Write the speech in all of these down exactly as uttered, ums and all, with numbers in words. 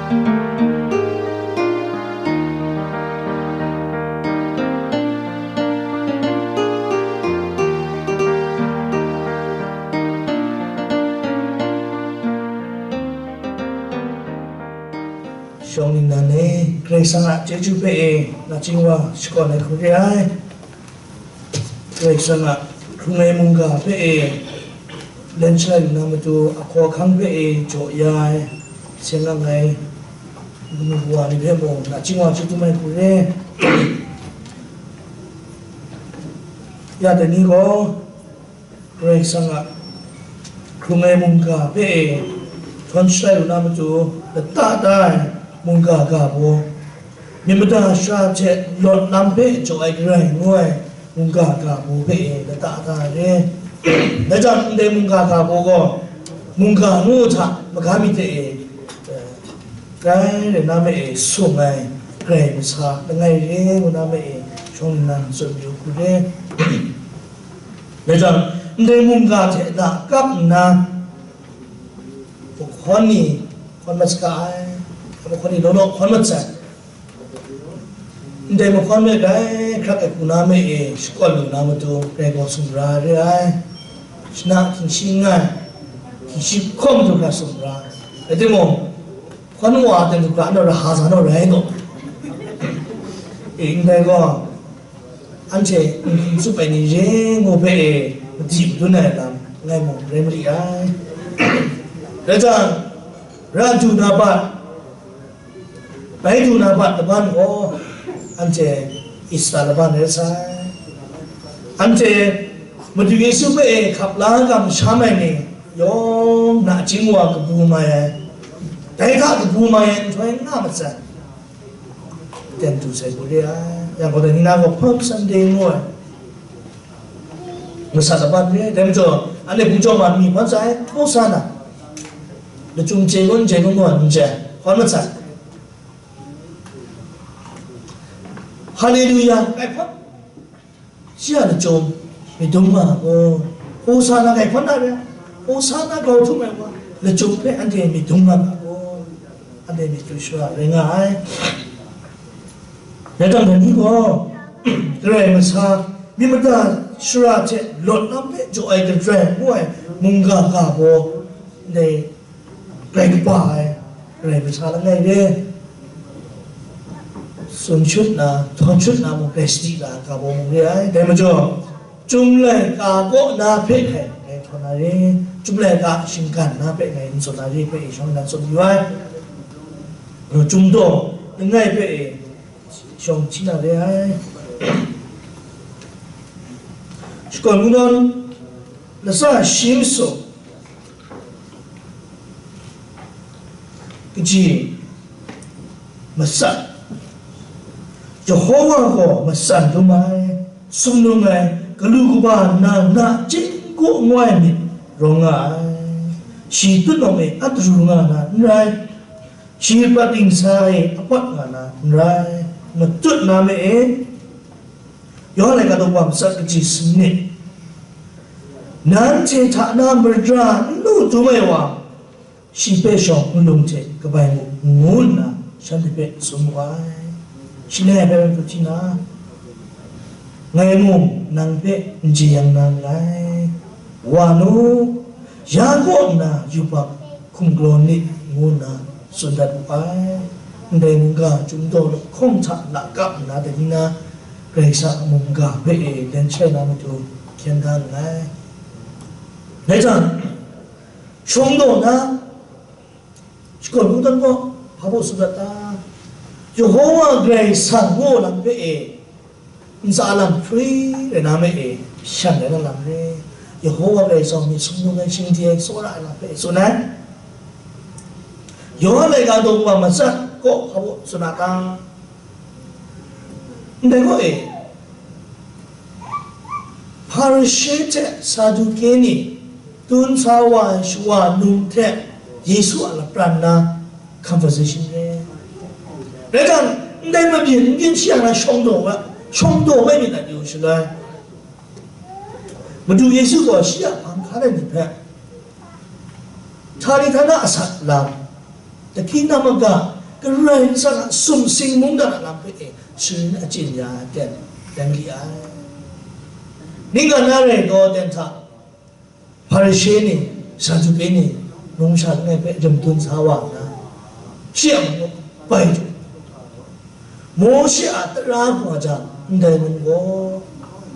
Shawng ningnan e, Karai Kasang a chyeju hpe e, nachying wa shakawn ai hku re ai. Karai Kasang a hkrung ai mungga hpe e, len shalai lu na matu, ahkaw ahkang hpe e jaw ya ai, seng lang ai, manu kawa ni hpe mung nachying wa chyeju mai hku re. Ya dai ni gaw, Karai Kasang a hkrung ai mungga hpe e htawn shalai lu na matu, lata da ai mungga ga baw, myit mada shara hte lawt lam hpe jaw ai Karai ngu ai mungga ga baw hpe e lata da ai re. Dai jang, ndai mungga ga baw gaw, mungga ngu hta maga myit hte e, grai rai na ma e sung ai Karai masa langai re ngu na ma e shawng nnan tsun yu hku re. Dai jang, ndai mungga hte na kap nna, mahkawn ni hkawn mat saga ai, mahkawn ni law law hkawn mat sai. Ndai mahkawn hpe grai hkrak ai hku na ma e shakawn lu na matu, grai gaw sumra re ai. Shana hkying shi nngai, hkying shi hkawm du hkra sumra. Rai timung, hkawn wa ai hte du hkra, anhte raha sa naw rai gaw. E, ndai gaw, anhte n hkum tsup ai ni re ngu hpe e madi madun ai lam ngai mung rai mari ai. Rai jang, ra du na bat, bai du na bat laban gaw, anhte Easter laban rai sai. Anhte Madu Yesu hpe e hkap la kamsham ai ni yawng nachying wa kabu mai ai, dai hta kabu mai ai nhtoi nga mat sai. Ten du sai hku re ai. Yang gaw, dai ni na gaw Palm Sunday ngu ai. Masat laban re ai. Dai majaw, anhte hpung chyawm ma mi hpawn sa ai, Hosana. Lachyum chye kun, n chye kun gaw n chye ai. Hpawn mat sai. Haleluya, ngai hpawn. Shi a lachyum myit dum nga gaw, Hosana ngai hpawn na re ai, Hosana grau htum ai wa, lachyum hpe anhte myit dum nga ga gaw, anhte myit chyu shara rai nga ai. Rai timung, dai ni gaw, Karai masa, myit mada shara hte lawt lam hpe jaw ai Karai ngu ai mungga ga baw, ndai Karai kaba ai, Karai masa langai re, tsun shut na, htawn shut na mung, Karai sadi la ai ga baw mung re ai. Dai majaw, Chyum laika kaw na hpe hkai ngai htawn na re, chyum laika shinggan na hpe ngai n tsun na re hpe e shawng nnan tsun yu ai. Chyum daw langai hpe e shawng hti na re ai. Shakawn Kungdawn latsa shi masum, kaji matsat, Yehova gaw matsan dum ai, sumnung ai, galu kaba nna na chyen kaw ngoi myit rawng nga ai. Shi tutnawng e at daru nga na n rai, shi prat dingsa e apawt nga na n rai, matut na me e. Yawhan laika daw kaba matsat kaji sanit, nanhte hta na mara n lu dum ai wa, shi hpe shawng nlung hte kabai mu, ngu nna shanhte hpe tsun mu ai. Shi langai hpe matu hti na, ngai mung nang hpe n jeyang na nngai. Wa nu, ya kaw nna yubak hkum galaw nit, ngu nna tsun dat wu ai. Ndai mungga chyum daw lahkawng hta lakap nna dai ni na, Karai Kasang a mungga hpe e len shai na matu hkyen da nngai. Dai jang, shawng daw na, Shakawn Kungdawn gaw hpa baw tsun dat ta? Yehova Karai Kasang ngu lam hpe e, ntsa lam hpri rai na me e, shan rai na lam re. Yehova Karai Kasang myit sumnung ai, shingdi ai, tsawra ai lam hpe e tsun ai. Yawhan laika daw kaba matsat kaw hpa baw tsun a ta? Ndai gaw e, Hparishe hte Saduke ni, tun sa wa ai shawa num hte Yesu a lapran na conversation re. Rai jang, ndai mabyin n byin shi yang na shawng daw ai, shawng daw ai myit na yu shaloi, Madu Yesu gaw shi a hpang hkan ai ni hpe, Htani htana asak lam, Dahki na maga, Karai Kasang a sumsing mungdan a lam hpe e sharin achyin ya ai ten, rai li ai. Ning ga na rai taw ten hta, Hparishe ni, Saduke ni, numsha langai hpe rim dun sa wa nna, shi a manu bai jaw, Mawshe a tara hku a jang, ndai mung gaw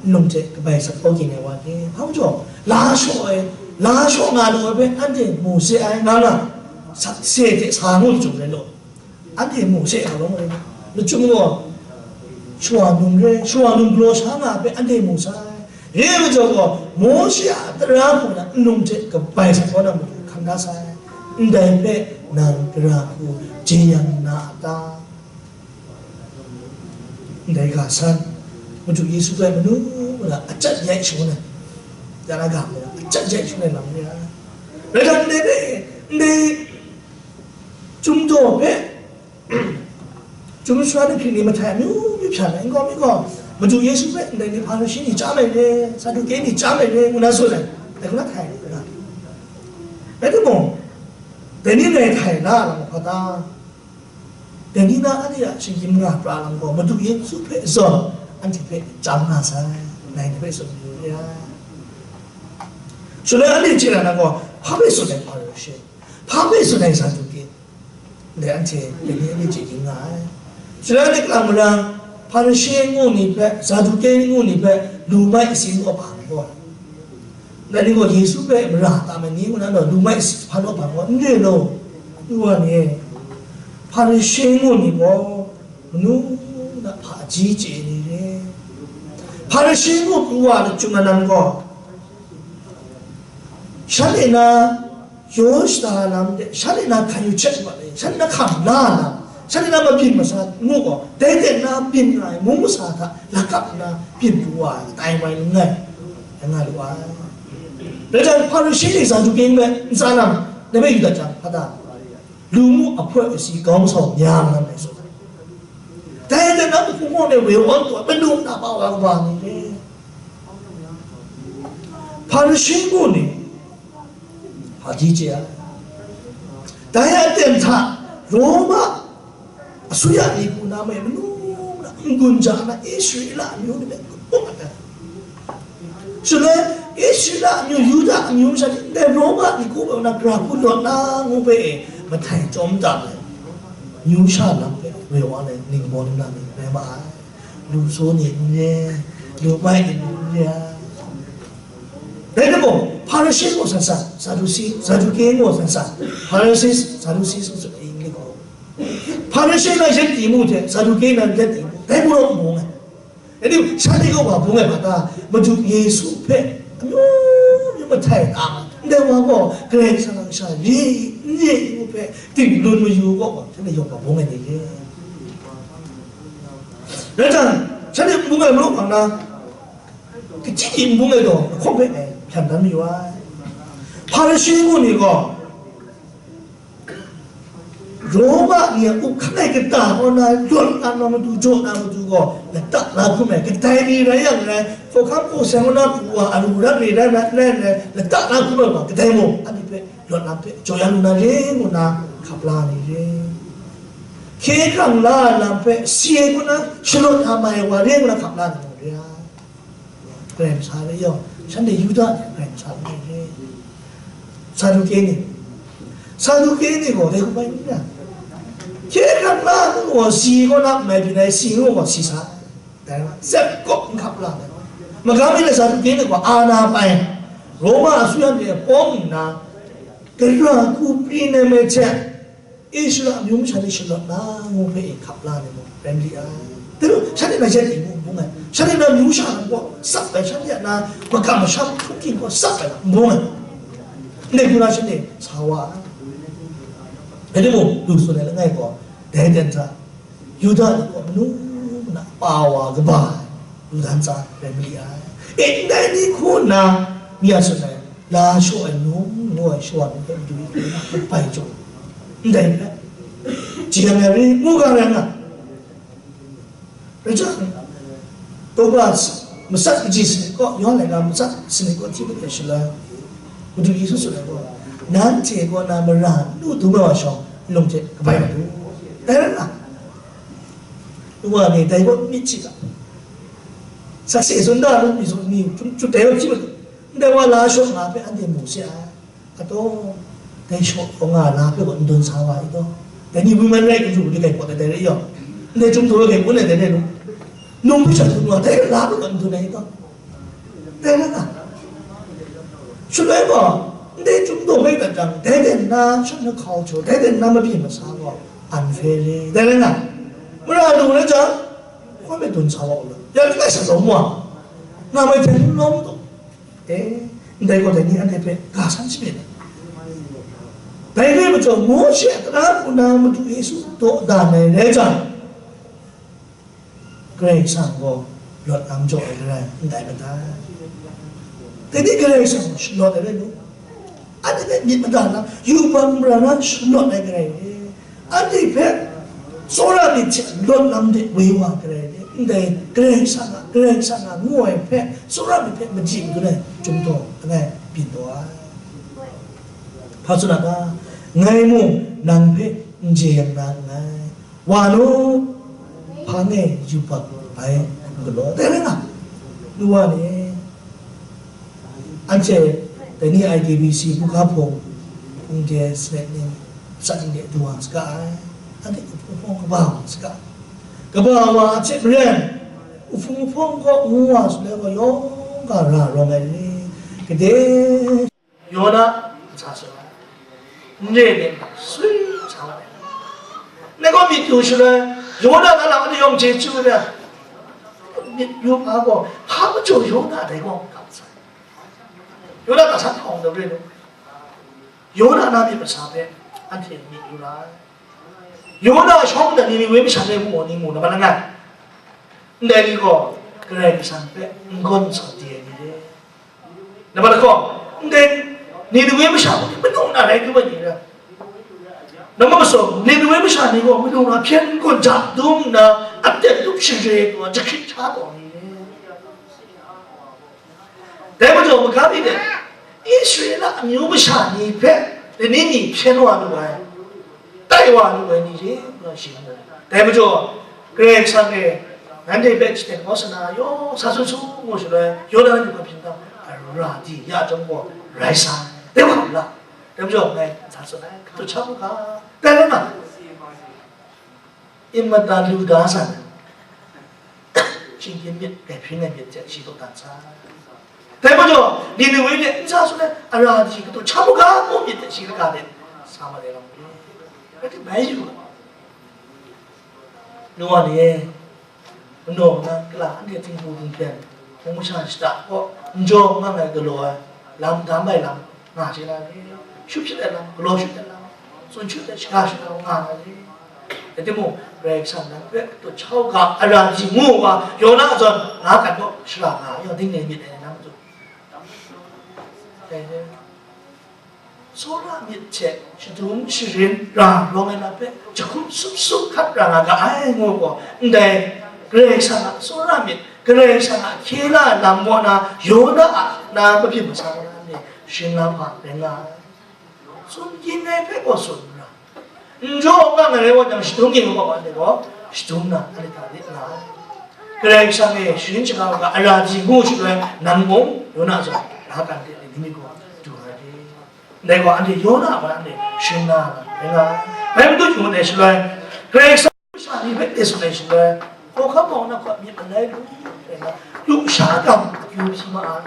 nlung hte kabai sat kau ging ai wa ni? Hpa majaw, la shaw ai, la shaw nga lu ai hpe anhte mu se ai, nga nga, sa, se hte sa ngu lachyum rai law, anhte mu se ai, lachyum gaw, shawa num re, shawa num galaw sha nga ai hpe anhte mu sai. Re ai majaw gaw, Mawshe a tara hku na nlung hte kabai sat kau na matu hkam da sai. Ndai hpe nang gara hku jeyang na a ta? Ndai ga san, Madu Yesu gaw manu mara a chyat yai shangun ai, ya na ga mara a chyat yai shangun ai lam re ai. Rai jang, ndai hpe, ndai Chyum daw hpe, chyum sara ni hkrit ni mahtai amyu myu hpyan ai, n gaw mi gaw, Madu Yesu hpe ndai ni Hparishe ni chyam ai re, Saduke ni chyam ai re, ngu na tsun ai, dai hku na htai ai, rai timung, dai ni rai htai na lam hpa ta? Dai ni na anhte a shinggyim nga pra lam gaw, Madu Yesu hpe zawn anhte hpe chyam nga sai, ngai ni hpe tsun mayu re ai. Shaloi anhte chye na gaw, hpa hpe tsun ai Hparishe, hpa hpe tsun ai Saduke, dai anhte dai ni anhte chye ging nga ai. Shaloi anhte kalang marang, Hparishe ngu ni hpe, Saduke ngu ni hpe, lu mai asi ngu a hpa gaw, dai ni gaw Yesu hpe mara tam ai ni ngu na gaw, lu mai asi hpa naw hpa gaw, n re law, yu wa ni e, Hparishe ngu ni gaw, manu na hpa ji chye ni re. Hparishe ngu pru wa lachyum na lam gaw, shanhte na yaw shada lam de, shanhte na hkan yu hkyet wa de, shanhte na hkam la lam, shanhte na mabyin masa ngu gaw, dai de na byin nga ai mung masa hta lakap nna byin pru wa ai, tai mai langai, rai nga lu ai. Rai jang, Hparishe ni Saduke ni ntsa lam, dai hpe yu dat jang, hpa ta? Lu mu ahpoi asi kau masau mya nga ai tsun ai. Dai hte na mahkung hkawng de woi awn taw, manu na pa wa kaba ni le, Hparishe ngu ni, hpa ji chye ai. Dai aten hta, Roma asuya ni hku na mai manu na n-gun ja na Israela amyu ni hpe kaphung ai. Shaloi, Israela amyu, Yuda amyu masha ni ndai Roma ni hku na gara hku lawt na ngu hpe e, mahtai chyawm tam ai, amyu sha lam hpe woi wa ai ningbaw ningla ni rai ma ai. Lu saw ni n re, lu mai ni n re ai. Rai timung, Hparishe gaw san san, Sadusi, Saduke gaw san san, Hparishe, Sadusi tsun tsun ai, English gaw. Hparishe na yet di mu hte, Saduke na yet di mu, dai gaw n bung ai. Anhte shanhte gaw wa bung ai hpa ta? Madu Yesu hpe amyu myu mahtai tam ai, ndai wa gaw Karai Kasang a kasha re n re ngu hpe tinglun mayu gaw, shanhte yawng wa bung ai ni re. Rai jang, shanhte n bung ai majaw hpang na, kachyi ni n bung ai gaw, lahkawng hpe ngai hpyan dan mayu ai. Hparishe ngu ni gaw, Roma ni a up hkan ai kata kaw na, lawt na matu, jaw na matu gaw, lata la hkrum ai, kadai ni rai yang rai, hkawhkam hkaw seng kaw na pru wa, aru rat ni rai, rai, rai, rai, lata la hkrum ai wa, kadai mung, anhte hpe, lawt lam hpe, jaw ya lu na re, ngu na, hkap la ni re. Hkye hkrang la ai lam hpe, si ai kaw na, shalawt na mai ai wa re, ngu na, hkap la ni re ai. Karai Kasang hpe yawng, shanhte Yuda ni Karai Kasang hpe re. Saduke ni, Saduke ni gaw dai hku bai n rai. Hkye hkrang la ngu gaw si kaw na n mai byin ai, si ngu gaw si sa ai. Dai wa, zep kawp n hkap la ai. Magam mi le Saduke ni gaw ana pai, Roma asuya ni e pawng nna, gara hku pyi nem ai hte, Israela amyu masha ni shalawt na ngu hpe e hkap la ai mung rai li ai. Dai lu, shanhte na yet di mu n bung ai, shanhte na myu sha lam gaw tsap ai, shanhte a na makam masham hkungking gaw tsap ai lam n bung ai. Ndai hku na shanhte sa wa ai. Rai timung, lu tsun ai langai gaw, dai ten hta, Yuda ni gaw manu muna pa wa kaba ai, lu dan tsa rai mali ai. E, ndai ni hku nna, mi a tsun ai, la shaw ai num ngu ai shawa ni hpe madu hkrum na bai jaw, ndai hpe, jeyang ai re, ngu ga rai nga. Rai jang, Toba matsat kaji sanit kaw, Yawhan laika matsat sanit kaw hti mat ai shaloi, Madu Yesu tsun ai gaw, nanhte kaw na mara n lu dum ai wa shawng, lung hte kabai madu, dai rai na, nwa ni dai gaw myit chyi ga, sakse zawn da lu mi zawn ni, chyut dai gaw hpyi madu, ndai wa la shaw nga hpe anhte mu se ai. Ataw, dai shaw wa nga la hpe gaw n dun sa wa i taw, dai ni women right n yu di kai pawt ai dai rai yawng, ndai Chyum daw ai kai kun ai dai rai lu, nung hpe sha dun wa, dai la hpe gaw n dun ai i taw. Dai rai na, shaloi gaw, ndai Chyum daw bai dat jang, dai de nna shan na hkau hkau, dai de nna mabyin masa gaw, unfair re, dai rai na, mara lu rai jang, hkoi mai dun sa wa u la, ya langai sa lawm wa, nga mai hten lawm taw, e, ndai gaw dai ni anhte hpe ga san shamyit ai. Dai rai majaw, Mawshe a tara hku na Madu Yesu daw dan ai rai jang, Karai Kasang gaw lawt lam jaw ai garai ndai madat. Dai ni Karai Kasang gaw shalawt ai rai lu, anhte hpe myit mada na, yubak mara na shalawt ai garai re, anhte hpe tsawra myit hte lawt lam de woi wa garai re, ndai Karai Kasang a, Karai Kasang a ngu ai hpe tsawra myit hpe maji madun ai Chyum daw langai byin taw ai. Hpa tsun a ta? Ngai mung nang hpe n jeyang na nngai. Wa nu, hpa ngai yubak bai n galaw, dai rai nga. Nu wa ni, anhte dai ni I T B C, Buga Hpung, Hpung de, Snake ni, Sat ni de du wa saga ai. Anhte hpung hpung kaba wa saga. Kaba wa a hte maren, hpung hpung kaw ngu wa su le gaw, yawng ga ra rawng ai ni, gade Yona n sa su ai, n re de, swi sa ai. Ngai gaw myit yu shaloi, Yona na lam anhte yawng chyeju de, myit yu hpa gaw, hpa majaw Yona dai gaw n kam sai. Yona ga san hkawng daw re lu, Yona na myit masa hpe anhte myit yu ra ai. Yona shawng nna Niniwe masha hpe mu gaw, ni mu na ma langai. Ndai ni gaw Karai Kasang hpe n-gawn n saw di ai ni re. Nambat lahkawng, ndai Niniwe masha gaw manu na rai du ai ni re. Nambat masum, Niniwe masha ni gaw manu na hpyen n-gawn ja dum nna, aten tup share taw, jahkrit hkya taw ni re. Dai majaw, maga mi de, Israela amyu masha ni hpe lani ni hpyen wa lu ai, tai wa lu ai ni re, ngu na shi mu. Dai majaw, Karai Kasang e nanhte hpe shiten kau sa na, yaw, sa su su, ngu shaloi, Yona nanhte hpe hpyen dang, ara di ya chyawm gaw, rai sai, dai wa mu la. Dai majaw, ngai sa tsun ai, katut sha mu ga, tai rai nga. Nmata lu da san, shinggyim myit, kaihpring ai myit hte shi dawdan sa. Dai majaw, Niniwe hte n sa su let, ara hti katut sha mu ga, mu myit hte shi kaga de sa ma re lam ni, rai tim bai yu ga. Nu wa ni e, manaw nang kala anhte htingbu htinghkyen, hpung masha shata kaw n jaw n gang ai galaw ai, lam dam ai lam nga chye na ni? Shut hpyit ai lam, galaw shut ai lam, tsun shut ai, shaga shut ai lam nga na ni? Rai timung, Karai Kasang nang hpe katut sha u ga, ara hti ngu wa, Yona zawn nga gat gaw shara nga ai, yawng ding ne myit ai ni, nang matu. Dai ni, tsawra myit hte shadum sharin ra rawng ai lam hpe jahkum sup sup hkat ra nga ga ai, ngu gaw, ndai Karai Kasang a tsawra myit, Karai Kasang a hkye la ai lam kaw na, Yona a na mabyin masa kaw na ni, sharin la hpa rai nga ai. Tsun kyin ai hpe gaw tsun n ra, n jaw n gang ai rai wa jang, shadum kyin ai wa wa de gaw, shadum na, a lata lit nga ai. Karai Kasang e sharin shaga u ga, ara hti ngu shaloi, nang mung Yona zawn, la kan de ai ni myit gaw du ai re. Ndai gaw, anhte Yona a man anhte sharin la ai rai nga ai. Bai madu hkying dai shaloi, Karai Kasang masha ni hpe tsun ai shaloi, hkawhkam hpawng na hkawt myit malai lu ai na, lusha gam akyu hpyi ma ai.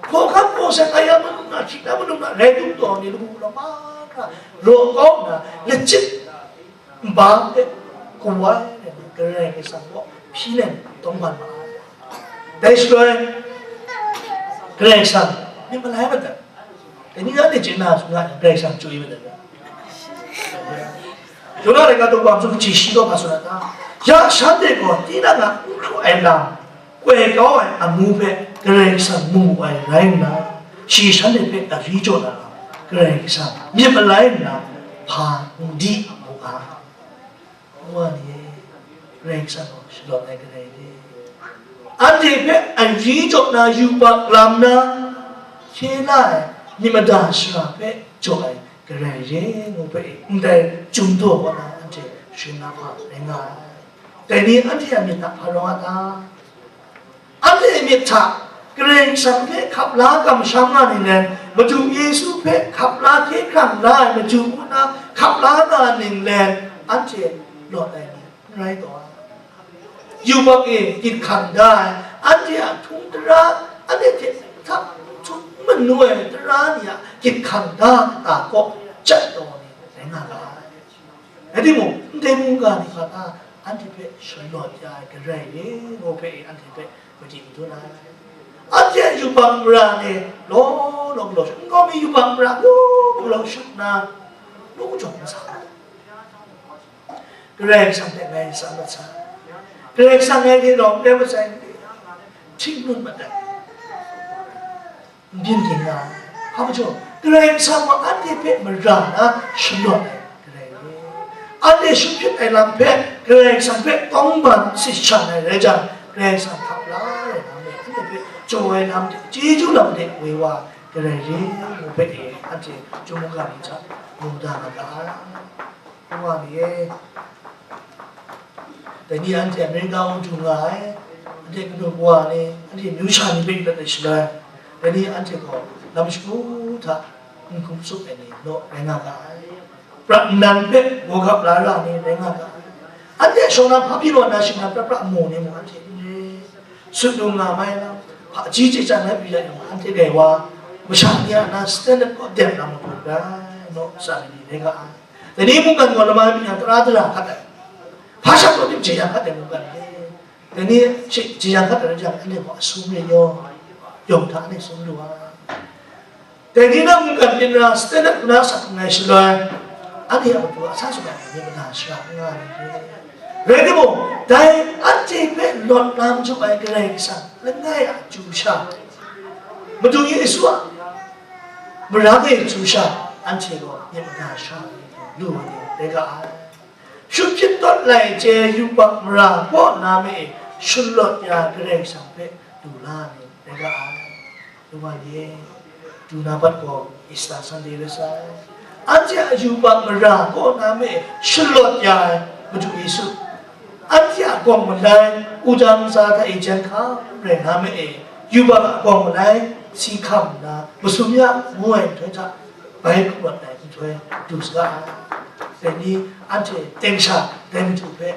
Hkawhkam hpawng seng aya manu na, hkying na manu na rai dum taw ni, lamu lamang hkra law kau nna, lachyip nba hpe kawai ai ni, Karai Kasang gaw hpyi nem tawngban ma ai. Dai shaloi, Karai Kasang myit malai madat. Dai ni nanhte chye na, sung na, Karai Kasang chye madat. Yona laika daw kaba mung hte shi gaw hpa tsun a ta? Ya shanhte gaw tinang a n hkru ai lam, koi kau ai amu hpe Karai Kasang mu wu ai rai nna, shi shanhte hpe ari jaw na lam, Karai Kasang myit malai nna hpa n di mu ai. Ngu ai ni e, Karai Kasang gaw shalawt ai Karai re. Anhte hpe ari jaw na, yubak lam na, hkye la ai myit mada shara hpe jaw ai Karai re ngu hpe ndai chyum daw kaw na anhte sharin na hpa rai nga ai. Dai ni anhte a myit hta hpa rawng a ta? Anhte a myit hta Karai Kasang hpe hkap la kamsham nga ning len, Madu Yesu hpe hkap la hkye hkrang la ai madu ngu na hkap la nga ning len, anhte lawt ai ni n rai taw ai. Yubak e gyit hkang da ai, anhte a htung tara, anhte hte htak htuk manu ai tara ni a gyit hkang da kata kaw jat taw ni rai nga ga ai. Rai timung, ndai mungga ni hpa ta anhte hpe shalawt ya ai Karai re ngu hpe anhte hpe madi madun ai. Anhte a yubak mara ni law law galaw shut, nkau mi yubak mara law galaw shut nna, law kajawng sa ai. Karai Kasang hte ngai sa mat sai. Karai Kasang ngai hte rawng tai mat sai. Htingnu mat ai. N byin ging nga ai. Hpa majaw, Karai Kasang gaw anhte hpe mara na shalawt ai Karai re. Anhte shut hpyit ai lam hpe Karai Kasang hpe kawngban sit shan ai rai jang, Karai Kasang hkap la ai lam e, anhte hpe jaw ai lam de, chyeju lam de woi wa Karai re ngu hpe e, anhte chyum mungga ni hta mu da nga ga ai. Wa ni e, dai ni anhte Amerika mung du nga ai, anhte kanu wa ni, anhte myu sha ni hpe yu dat ai shaloi, dai ni anhte gaw lam shagu hta n hkum tsup ai ni law rai nga ga ai. Prat nnan hpe gawgap la ra ni rai nga ga ai. Anhte shawng na hpa pyi law na shing na pra pra mu ni mung anhte n re. Sut lu nga mai lam, hpaji chye chyang na pyi dat yang, anhte dai wa, masha ni a na standard kaw dem na magun rai, naw sa ai ni rai ga ai. Dai ni mungkan gaw lama mi yang tara dara hkat ai. Hpa shang taw tim jeyang hkat ai mungkan ni. Dai ni shi jeyang hkat ai rai jang, anhte gaw asum rai yawng, yawng hta anhte sum lu ai. Dai ni na mungkan byin ra, standard na sak nngai shaloi, anhte a matu a sa sumai ai ni mada shara n nga ai ni. Rai timung, dai anhte hpe lawt na majaw ai Karai Kasang langai a chyu sha, Madu Yesu a marang e chyu sha, anhte gaw myit mada sha lu ai ni rai ga ai. Shut hpyit tawt lai chye yubak mara kaw na me e shalawt ya Karai Kasang hpe du la ai ni rai ga ai. Lungwan ye, du na bat gaw Easter Sunday rai sai. Anhte a yubak mara kaw na me e shalawt ya ai Madu Yesu, anhte a gawng malai, wudang ntsa hta e jen hkam rai na me e, yubak a gawng malai si hkam nna masum ya ngu ai nhtoi hta, bai hkrum ai nhtoi du saga ai. Dai ni anhte teng sha dai Madu hpe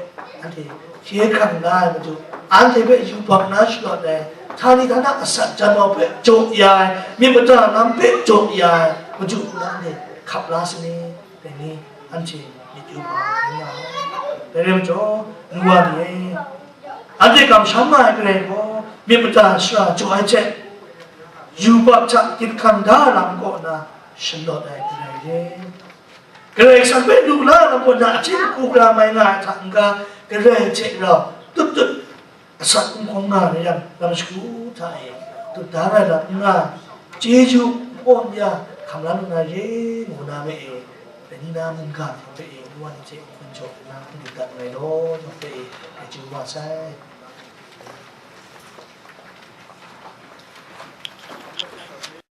anhte hkye hkrang la ai Madu, anhte hpe yubak na shalawt ai, htani htana asak janmau hpe jaw ya ai, myit mada lam hpe jaw ya ai Madu ngu na anhte hkap la sa ni? Dai ni anhte myit yu hpa rai nga ai. Dai rai majaw, nu wa ni e, anhte kamsham nga ai Karai gaw myit mada shara jaw ai hte, yubak hta gyit hkang da ai lam kaw na shalawt ai Karai re. Karai Kasang hpe lu la ai lam kaw na, achyin hku gara mai nga ai hta n-ga, Karai hte rau tut tut asak n hkawm nga ai lam shagu hta e tut da ai lam n nga, chyeju n hpawn ya hkam la lu na re ngu na me e, dai ni na mungga hte e, nu wa ni hte n hpawn jaw nna n lu dat nngai law, yawng hpe e, dai chyeju wa sai.